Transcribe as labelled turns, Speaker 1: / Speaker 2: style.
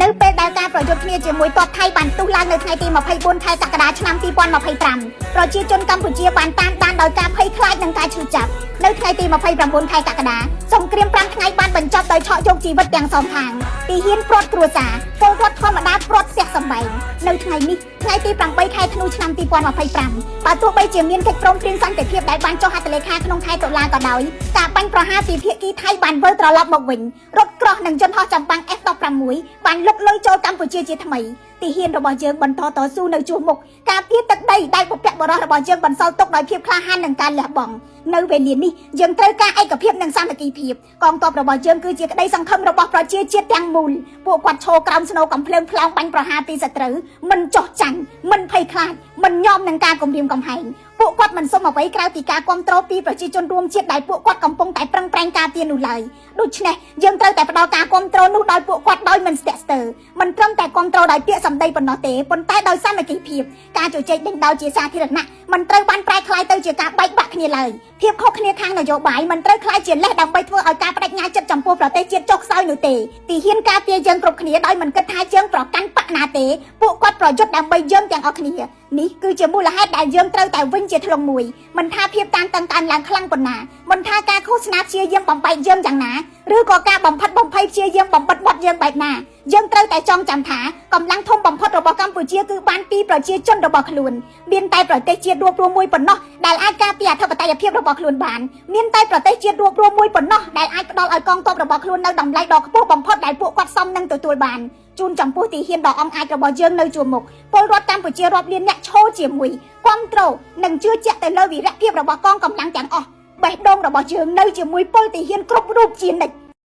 Speaker 1: នៅពេលដែលការប្រយុទ្ធគ្នាជាមួយទ័ពថៃបានផ្ទុះឡើងនៅថ្ងៃទី24ខែកក្កដាឆ្នាំ2025ប្រជាជនកម្ពុជាបានតាមដានដោយការភ័យខ្លាចនិងការឈឺចាប់នៅថ្ងៃទី29ខែកក្កដាសង្គ្រាម5ថ្ងៃបានបញ្ចប់ដោយឆក់យកជីវិតទាំងសងខាងទីហ៊ានព្រាត់គ្រួសារពលរដ្ឋធម្មតាព្រាត់ផ្ទះសម្បែងនៅថ្ងៃនេះថ្ងៃទី8ខែធ្នូឆ្នាំ2025បើទោះបីជាមានកិច្ចព្រមព្រៀងសន្តិភាពដែលបានចុះហត្ថលេខាក្នុងខែតុលាក៏ដោយការបាញ់ប្រហារពីភាគីថៃបានវិលត្រឡប់មកវិញរថក្រោះនិងយន្តហោះចម្បាំង F16 បានលុកលុយចូលកម្ពុជាជាថ្មីទីហ៊ានរបស់យើងបន្តតស៊ូនៅជួរមុខការពារទឹកដីដែលបុព្វបុរសរបស់យើងបន្សល់ទុកដោយភាពក្លាហាននិងការលះបង់នៅវេលានេះយើងត្រូវការឯកភាពនិងសាមគ្គីភាពកងទ័ពរបស់យើងគឺជាក្តីសង្ឃឹមរបស់ប្រជាជាតិទាំងមូលពួកគាត់ឈរក្រោមស្នូកំភ្លើងផ្លោងបាញ់ប្រហារពីសត្រូវមិនចោះចាញ់មិនភ័យខ្លាចមិនញោមនឹងការគំរាមកំហែងពួកគាត់មិនសុំអ្វីក្រៅពីការគ្រប់គ្រងពីប្រជាជនរួមជាតិដែលពួកគាត់កំពុងតែប្រឹងប្រែងការពារនោះឡើយដូច្នេះយើងត្រូវតែផ្ដល់ការគ្រប់គ្រងនោះដល់ពួកគាត់ដោយមិនស្ទាក់ស្ទើរមិនត្រឹមតែគ្រប់គ្រងដោយពាក្យសម្ដីប៉ុណ្ណោះទេប៉ុន្តែដោយសាមគ្គីភាពការជជែកដេញដោលជាសាធារណៈមិនត្រូវបានប្រែក្លាយទៅជាការបែកបាក់គ្នាឡើយភាពខុសគ្នាខាងនយោបាយមិនត្រូវក្លាយជាលេសដើម្បីធ្វើឲ្យការបដិញ្ញាចិត្តចំពោះប្រទេសជាតិចុះខ្សោយនោះទេទីហ៊ានការពារយើងគ្រប់គ្នាដោយមិនគិតថាយើងប្រកាន់បកណាទេពួកគាត់ប្រយុទ្ធដើម្បីយើងទាំងអស់គ្នានេះគឺជាមូលហេតុដែលយើងត្រូវតែវិញជាធ្លុងមួយមិនថាភាពតានតឹងកើនឡើងខ្លាំងប៉ុណ្ណាមិនថាការឃោសនាព្យាយាមបំបែកយើងយ៉ាងណាឬក៏ការបំផិតបំភ័យព្យាយាមបំបិតមាត់យើងបែបណាយើងត្រូវតែចងចាំថាកម្លាំងធំបំផុតរបស់កម្ពុជាគឺបានពីប្រជាជនរបស់ខ្លួនមានតែប្រទេសជាតិរួបរวมមួយប៉ុណ្ណោះដែលអាចការពារអធិបតេយ្យភាពរបស់ខ្លួនបានមានតែប្រទេសជាតិរួបរวมមួយប៉ុណ្ណោះដែលអាចផ្ដល់ឲ្យកងទ័ពរបស់ខ្លួននូវតម្លៃដ៏ខ្ពស់បំផុតដែលពួកគាត់សមនឹងទទួលបានជូនចំពោះទីហ៊ានដ៏អង់អាចរបស់យើងនៅជួរមុខពលរដ្ឋកម្ពុជារាប់លានអ្នកឈរជាមួយគាំទ្រនិងជឿជាក់ទៅលើវីរភាពរបស់កងកម្លាំងទាំងអស់បេះដូងរបស់យើងនៅជាមួយពលទាហានគ្រប់រូបជានិច្ច។